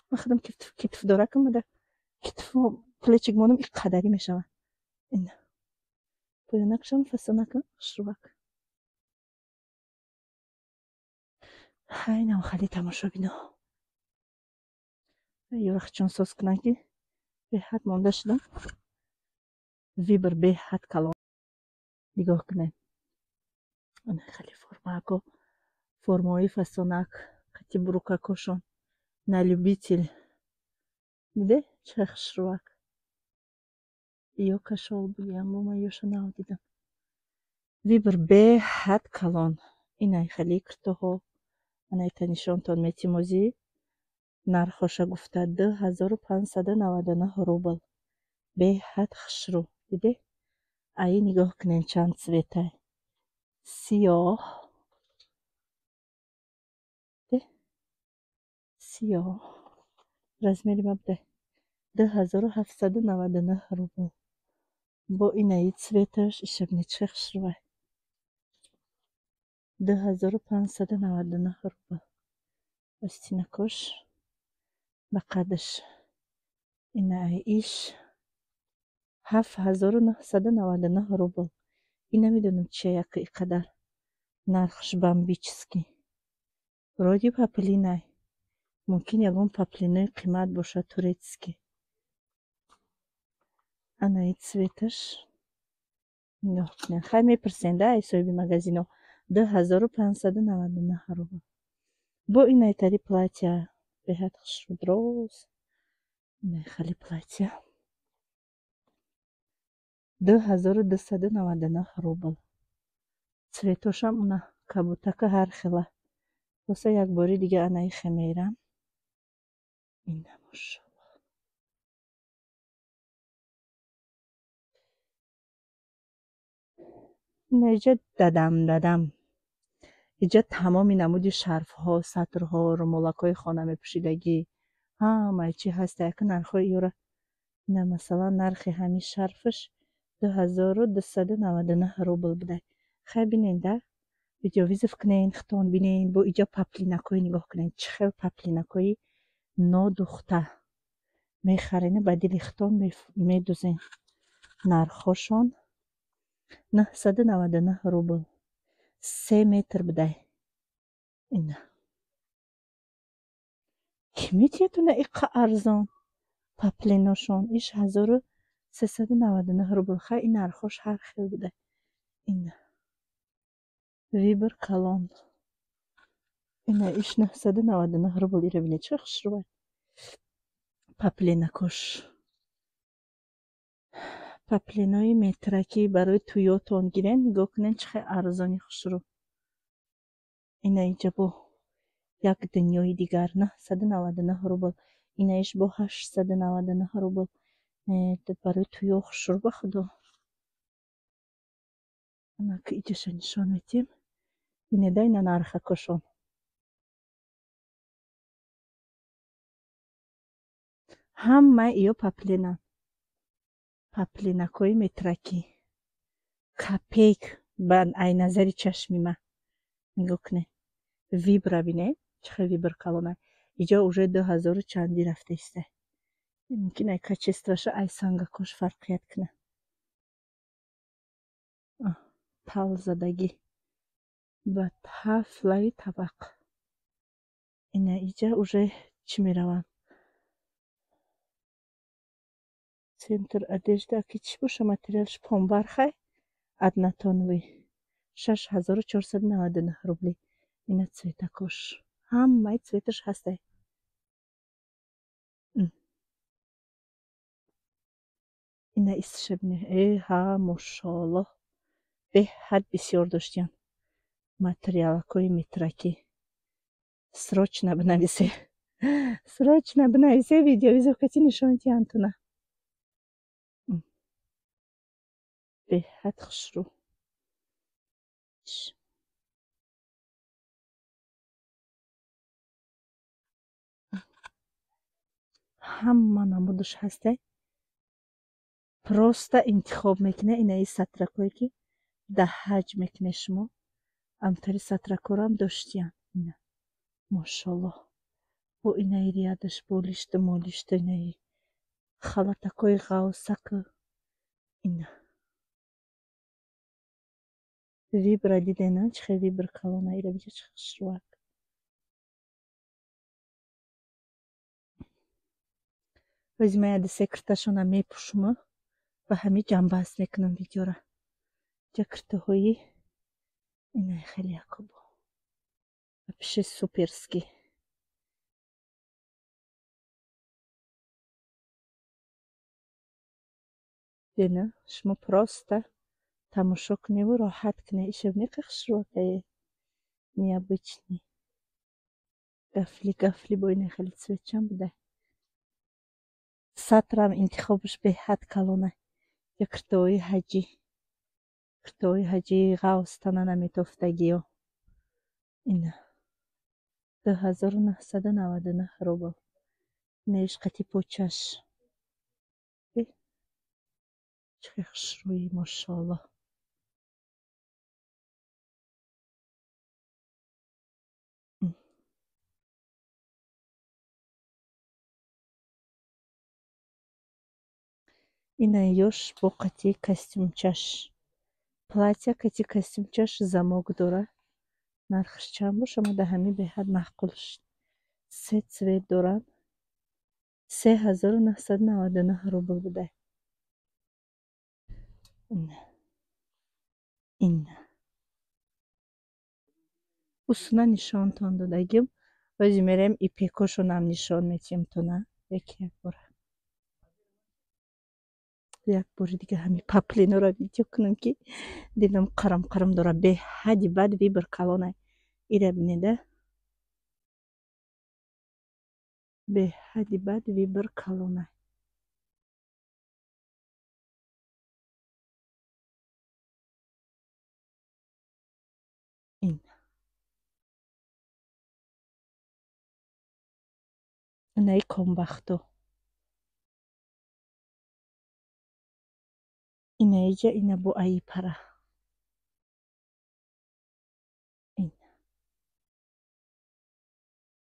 Ман худам китф доракам, ада китфу плечик монам и қадарӣ мешавад. Ина поёнакшам фасонака хушрӯвак. Инам хеле, тамошобино. Ёрахчон соз кунанд, ки беҳад монда шудам. Выбор беҳад калон. Нигоҳ кунед. Ана хеле формако, формаҳои фасонак, қати брюкакошон на любитель. Диде чӣ хушрӯвак. Ё кашол буди, аммо ман ёша нав дидам. Выбор беҳад калон. Инай хеле киртоҳо. Анайта нишонтон метимозӣ. Нархоша гуфта 2599 рубл. Беҳад хушрӯ. Диде? Аи нигоҳ кунед, чанд цветай. Сиёҳ. Сиёҳ. Размери ма будай. 2799 рубл. Бо инаи цветаш, иша бинед чӣ хушрӯвай. 2599 рубл. Остинакош ба қадаш. Инаи иш 7999 рубл. Ин намедонам чия, як и қадар. Нархш бомбический. Вроде поплинай. Мумкин ягон поплинои қимат бошад, турецкий. Ана и цветаш. Нигоҳ кунед. Хай мепурсен да ай соҳиби магазино. 2599 рубл. Бо инай тари платья. Беҳад хушрӯ дроз. Инай хали платья. 2299 рубл. Цветошам уна кабутака ҳар хела. Боса як бори дига анаи хемерам. Ина мошаллоҳ. Ина иҷа дадам дадам. Иҷа тамоми намуди шарфҳо, сатрҳо, румолакҳои хона мепӯшидагӣ. Ҳамаи чӣ ҳаста. Яка нархҳои ёра. Ина масалан нархи ҳамин шарфаш 2299 рубл будай. Хай бинен да? Видеовызов кунен, хитон бинен, бо иҷа поплинакҳои нигоҳ кунен. Чӣ хел поплинакҳои нодухта мехарен, ба дили хитон медузен. Нархҳошон 999 рубл. 3 метр будай. Ина. Кӣ метиятуна иқа арзон? Поплиношон иш 1399 рубл. Хай ин нархҳош ҳар хел будай. Ина. Вибр калон. Ина иш 999 рубл. Ира бинед чӣ хушрӯ. Поплинакош. Поплинои метракӣ барои туётон гирен, нигоҳ кунед чӣ хел арзони хушрӯ. Ина иҷа бо як дунёи дигар 999 рубл. Ина иш бо 899 рубл. Барои туё хушрӯ ба худо. Ана ки иҷаша нишон медиҳем. Бинед ина нархакошон. Ҳамаи иё поплинанд. Поплинакҳои метракӣ. Копейк ба ай назари чашми ман. Нигоҳ кунед. Вибра бинед, чӣ хел вибр калона. Иҷа уже 2000 чанди рафта иста. Мумкин ай качествоша ай сангакош фарқият кунад. Талзадагӣ. Ба ҳафт лави табақ. Ина иҷа уже чӣ мераванд? Центр одежда ки чӣ боша материалш помбархай однотоновый 6499 рубли. Ина цветакош. Ҳамаи цветаш ҳастай. Ина истиша бинед. Ҳа, мошоаллоҳ. Беҳад бисёр доштиян. Материалакҳои метракӣ. Срочно бинависе. Срочно бинависе видеовизов кати нишон диҳанд туна. Беҳад хушрӯ. Ҳама намудаш ҳастай. Просто интихоб мекунед инаи сатракҳое ки да ҳаҷ мекунед шумо. Амтари сатракҳорам доштиян. Ина. Мошаллоҳ. Бо инаи риядаш болишта молишта инаи халатакҳои ғавсак. Ина. Вибра дидена чӣ хел вибр калона. Ира бича чӣ хушрӯак. Ози ман яде се кирташона мепӯшуму ба ҳамин ҷамъбаст мекунам видеора. Иҷа киртаҳои инаи хеле якобо. Вообще суперский. Дена шумо просто тамошо куневу роҳат кунед. Иша бинед ка хушрӯакае. Необычный. Гафли гафли бо инаи хеле цветчам будай. Сатрам интихобаш беҳад калона. Я киртаҳои ҳаҷӣ. Киртаҳои ҳаҷӣ ғавс тана наметофтагиё. Ина. 2999 рубл. Инаиш қати почаш. Чӣ хел хушрӯӣ, мошоаллоҳ. Ина ёш бо қати костюмчаш. Платья қати костюмчаш замок дора. Нархш чанд боша, ма дар ҳамин беҳад маъқул шуд. Се цвет доранд. 3999 рубл буда. Ина. Усуна нишонтон додагим. Ози мерем ипекошонам нишон метиҳем тона. Яки як бора. Як бори дига ҳами паплинора видео кунам, ки дилам қарам қарам дора. Беҳади бад выбор калонай. Ира бинеда. Беҳади бад выбор калонай. Ин. Инаи комбахто. Инаиҷа ина бо аи пара. Ин.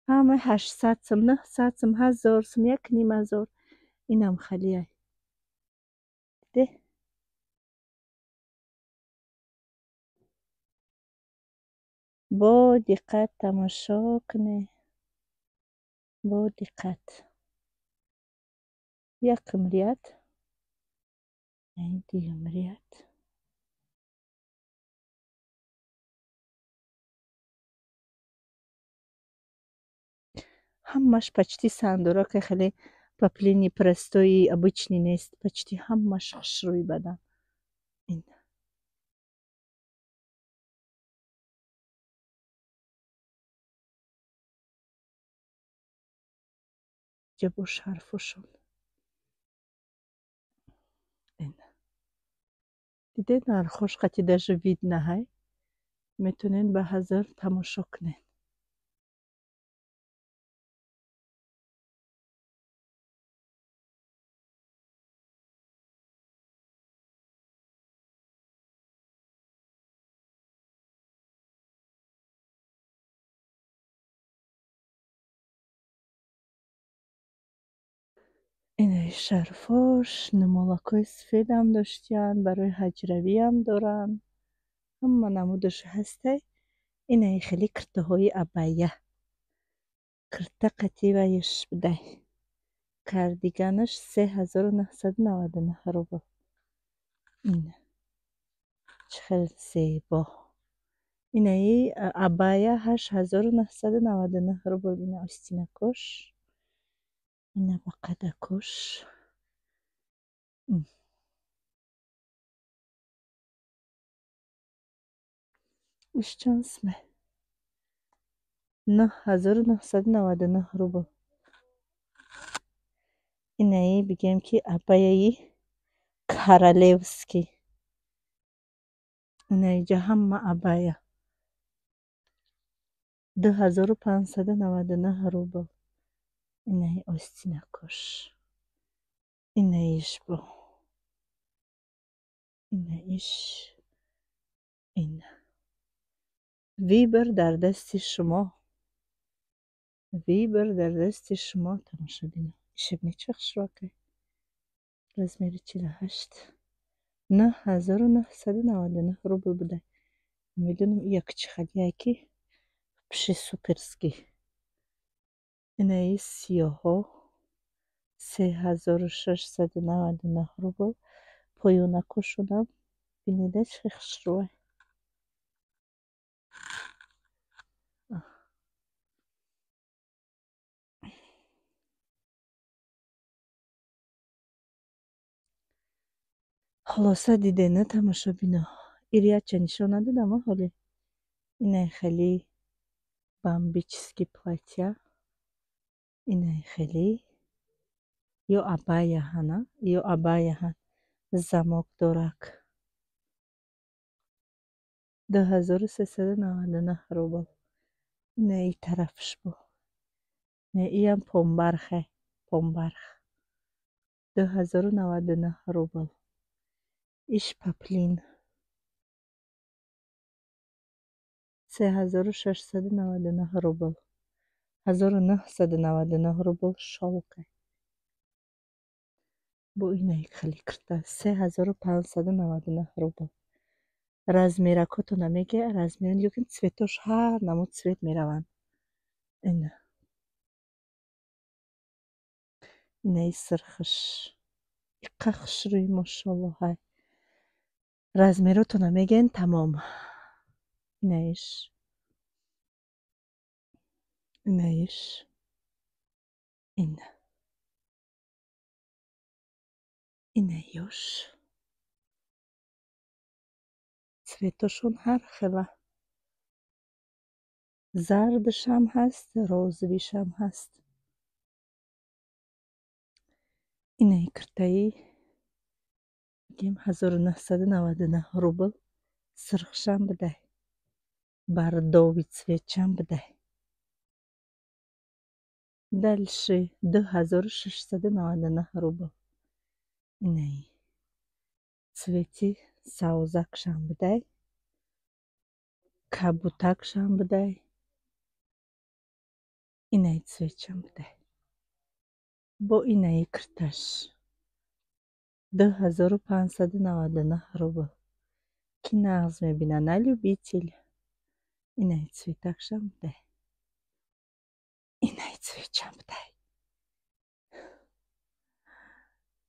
Ҳама 800 сум, 900 сум, 1000 сум, 1500. Инам халиай. Диде? Бо диққат тамошо кунед. Бо диққат. Якум ряд. Дуюм ряд. Ҳамаш почти сандорака, хеле поплини простой, обычный нест. Почти ҳамаш хушрӯи бадан. Ин. Ҷа бо шарфошон. Ин. Дидед, нархош қати даже видно ҳай. Метавонед ба ҳазар тамошо кунед. Инаи шарфош, нумолакҳои сафедам доштиянд, барои ҳаҷравиам доранд. Ҳама намудаш ҳастай. Инаи хеле киртаҳои абая. Кирта қати ваяш будай. Кардиганаш 3999 рубл. Ина. Чӣ хел зебо. Инаи абая 8999 рубл. Ина остинакош. Ина ба қадакош. Иш чанд суме? 9999 рубл. Инаи бигем ки абаяи королевский. Инаиҷа ҳама абая. 2599 рубл. Инаи остинакош. Инаиш бо. Инаиш. Ина. Выбор дар дасти шумо. Выбор дар дасти шумо, тамошобино. Ишибни чӣ хушрӯакай. Размери 48. 9999 рубл буда. Намедонам як чӣ халияй ки пши суперский. Инаи сиёҳо 3699 рубл. Поёнакошонам бинеда чӣ хушрӯай. Хулоса дидена, тамошобино. Ирияча нишон надодам ҳоле. Инаи хеле бомбический платья. Инаи хеле ё абаяҳана, ё абаяҳан. Замок дорак. 2399 рубл. Инаи тарафш бо. Иам помбархе, помбарх. 2099 рубл. Иш паплин. 3699 рубл. 1999 рубл шолка. Бо инаи хеле кирта. 3599 рубл. Размеракотона меге, размер нигоҳ кунед, цветош ҳар намуд цвет мераванд. Ина. Инаи сирхш. Иқа хушрӯй, мошолло, ҳай. Размеротона мегӯен, тамом. Инаиш. Инаиш. Ина. Инаёш. Цветошон ҳар хела. Зардшам ҳаст, розовишам ҳаст. Инаи киртаи мегем 1999 рубл. Сирхшам бидай. Бордовый цветшам бидай. Дальше 2699 рубл. Инаи цвети савзакшам бидай. Кабутакшам бидай. Инаи цветшам бидай. Бо инаи кирташ 2599 рубл. Ки нағз мебина, на любитель. Инаи цветакшам бидай. Инаи цветшам бидай.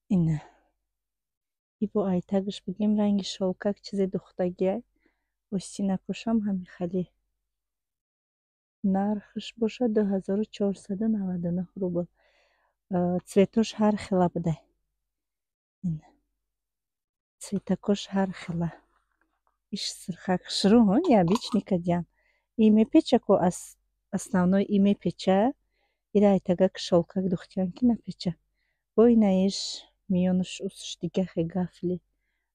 Ина. И бо айтагаш бигем ранги шолкак чизе духтагиай. Остинакошам ҳами хеле. Нархш бошад 2499 рубл. Цветош ҳар хела бидай. Ина. Цветакош ҳар хела. Иш сирхак хушрӯ, необычный кадян. И мепечако основной и мепеча. Ира айтагак шолкак духтян ки напеча. Бо инаиш миёнаш усш дига хе гафли.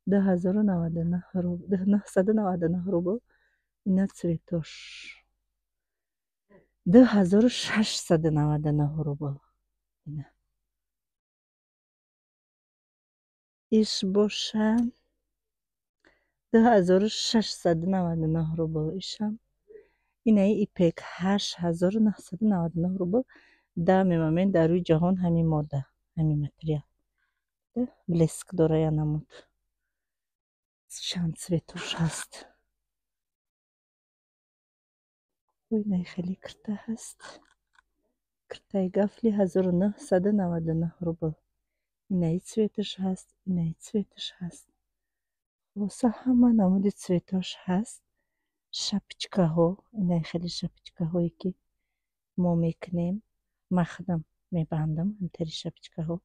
2999 рубл. Ина цветош. 2699 рубл. Ина. Иш боша 2699 рубл. Ишам. Инаи ипек 8999 рубл. Дами момент дар рӯи ҷаҳон ҳамин мода, ҳамин материал. Блеск дора я намуд. Чанд цветош ҳаст. Инаи хеле кирта ҳаст. Киртаи гафли 1999 рубл. Инаи цветаш ҳаст, инаи цветаш ҳаст. Хулоса ҳама намуди цветош ҳаст. Шапочкаҳо, инаи хеле шапочкаҳое ки мо мекунем, ман худам мебандам ҳамтари шапочкаҳо.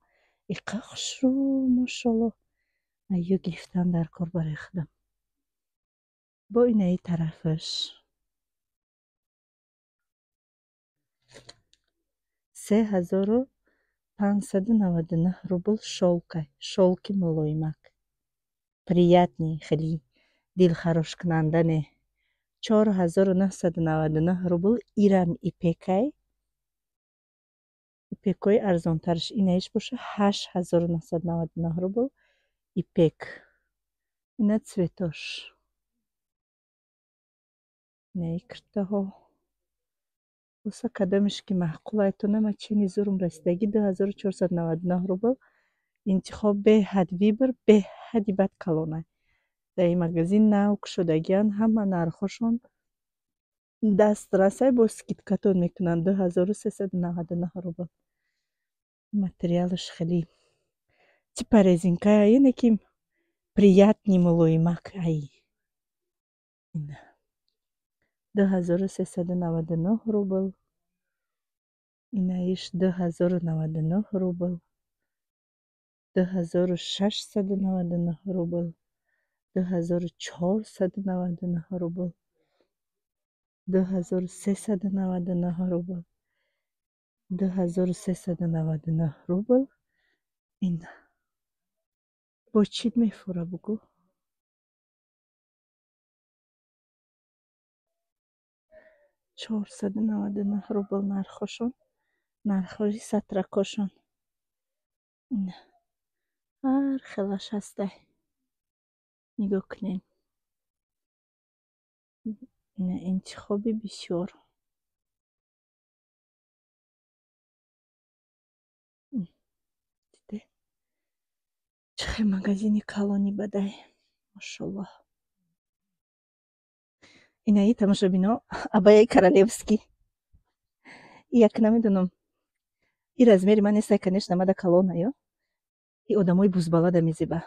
Иқа хушрӯ, мошолло. Ё гирифтан дар кор барои худам. Бо инаи тарафаш 3599 рубл шолка, шолки мулоимак. Приятный, хеле дилхарошкунанда не. 4999 рубл ирам ипекай. Ипекои арзонтарш инаиш боша 8999 рубл ипек. Ина цветош. Инаи киртаҳо. Боса кадомеш ки маъқулайтона ма чени зурум расидаги 2499 рубл. Интихоб беҳад вибр, беҳади бад калонай. Дар ин магазин нав кушодагиан, ҳама нархҳошон дастрасай, бо скидкатон мекунанд 2399 рубл. Материалаш хеле типа резинка, яъне ки приятный мулоимак ай. Ина. 2399 рубл. Инаиш 2099 рубл. 2699 рубл. 2499 рубл. 2399 рубл. 2399 рубл. Ина. Бо чӣ мефура бугӯ? 499 рубл нархошон, нархҳои сатракошон. Ина. Ҳар хелаш ҳастай. Нигоҳ кунед. Ина интихоби бисёр. Диде? Чӣ хел магазини калони бадай. Мошаллоҳ. Инаи, тамошобино, абаяи королевский. Як намедонам, и размери ман нестай, конечно, мада калона ё и одамои бузбалада мезеба,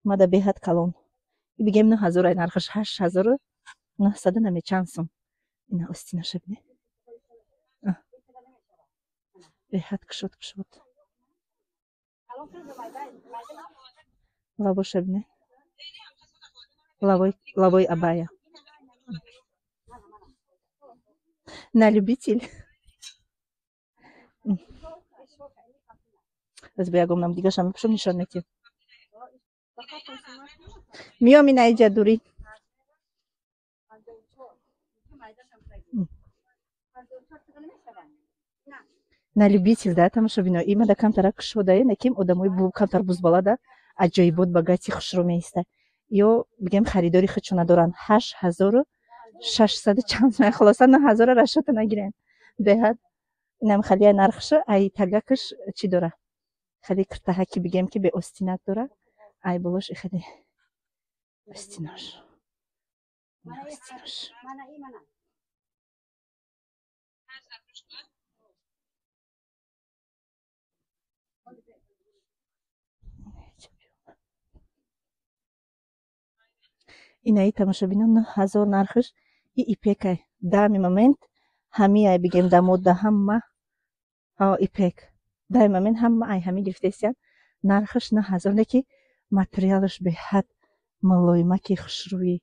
мада беҳад калон. И бигем, 9000 ай нархаш, 8900 намечанд сум. Ина остинаша бине, беҳад кушод кушод. Лавоша бине, лавои абая на любитель. Аз ба ягом нам дигашам мепӯшам, нишон метиҳам. Миём, ина иҷа дурӣ. На любитель да, тамошобино, имада камтара кушодае, наким одамои камтар бузбалада аҷоибот багати хушрӯ меиста. Ё бигем, харидори худшо надоранд. 8600 чанд, хулоса, 9000-а расчёта нагирем. Беҳад инам халия нархша. Ай тагакаш чӣ дора? Хеле киртаҳаки, бигем, ки беостинак дора. Ай болош хеле остинош, остинош. Инаи, тамошобинон, 9000 нархаш. И ипекай. Дами момент ҳамиай, бигем, да модда ҳама ипек. Дай момент ҳама ай ҳами гирифтаистиян. Нархаш 9000, не ки материалаш беҳад мулоимаки, хушрӯи,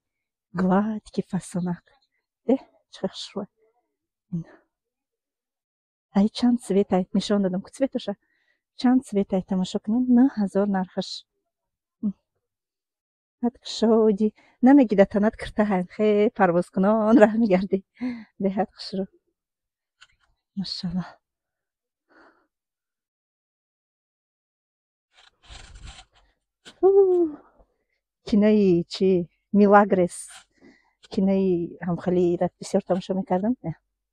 гладкий фасонак. Э, чӣ хушрӯй! Ай чанд цветай нишон дадам ку, цветоша чанд цветай, тамошо кунед. 9000 нархаш. Ҳад кушоди, намеги да танат киртаҳай, хе парвозкунон раҳ мегардӣ. Беҳад хушрӯ, машаллоҳ. Кинои чи, Милагрес, кинои ҳамхелиро бисёр тамошо мекардам.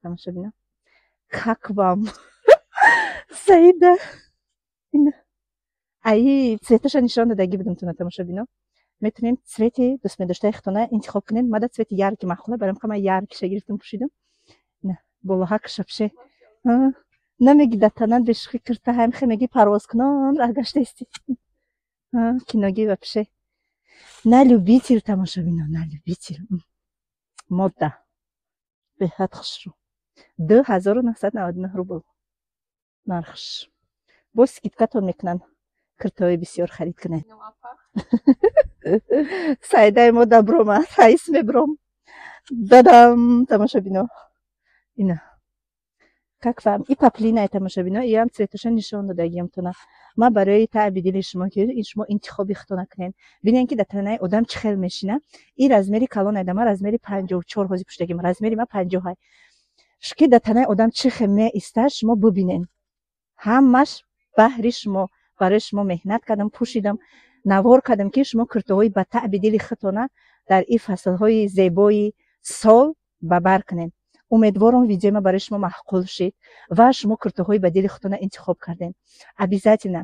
Тамошо бинам. Как вам, Саида? Аи цветаша нишон додагӣ будам туна, тамошобино. Метавонем цвети дӯстмедоштаи худтона интихоб кунед. Мада цвети яркий маъқула, барам ҳама яркиша гирифтам, пӯшидам. Болоҳакша пше намеги да танат бешухӣ киртаҳай, хе меги парвозкунон раҳ гаштаисти. Киноги вообще на любитель, тамошобино, на любитель. Мода беҳад хушрӯ. 2999 рубл нархш. Боз скидкатон мекунанд, киртаҳои бисёр харид кунед. Саидаи мо даброма ҳайс мебром дадам, тамошобино. Ина, как вам? И паплинай, тамошобино, иам цветаша нишон додагиам тона. Ма барои таъби дили шумо, ки ин шумо интихоби худтона кунед. Бинен, ки дар танаи одам чӣ хел мешина. И размери калон айда, ма размери 54 ҳозир пӯшидагим, размери ма 50-ай. Ки дар танаи одам чӣ хел меиста, шумо бубинен. Ҳамаш баҳри шумо, барои шумо меҳнат кардам, пӯшидам, навор кардам, ки шумо киртаҳои ба таъби дили худтона дар ин фаслҳои зебои сол ба бар кунед. Умедворам, видеои ма барои шумо маъқул шид ва шумо киртаҳои ба дили худтона интихоб кардем. Обязательно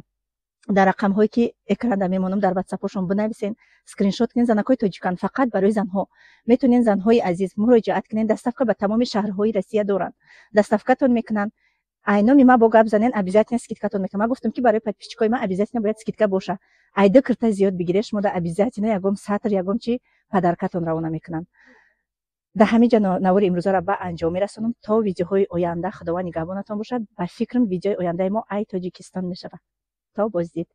дар рақамҳое ки экранда мемонам, дар ватсапҳошон бинависен, скриншот кунед. Занакҳои тоҷикан, фақат барои занҳо метавонед, занҳои азиз, муроҷиат кунед. Доставка ба тамоми шаҳрҳои Россия доранд, доставкатон мекунанд. Айноми ма бо гап занен, обязательно скидкатон мекунам. Ма гуфтам, ки барои подписчикои ма обязательно бояд скидка боша. Айда кирта зиёд бигире, шумо да обязательно ягом сатр, ягом чи подаркатон равона мекунанд. Дар ҳамин ҷо навори имрӯзаро ба анҷом мерасонам. То видеоҳои оянда, Худованд нигаҳбонатон бошад. Ба фикрам, видеои ояндаи мо ай Тоҷикистон мешавад. То боздид.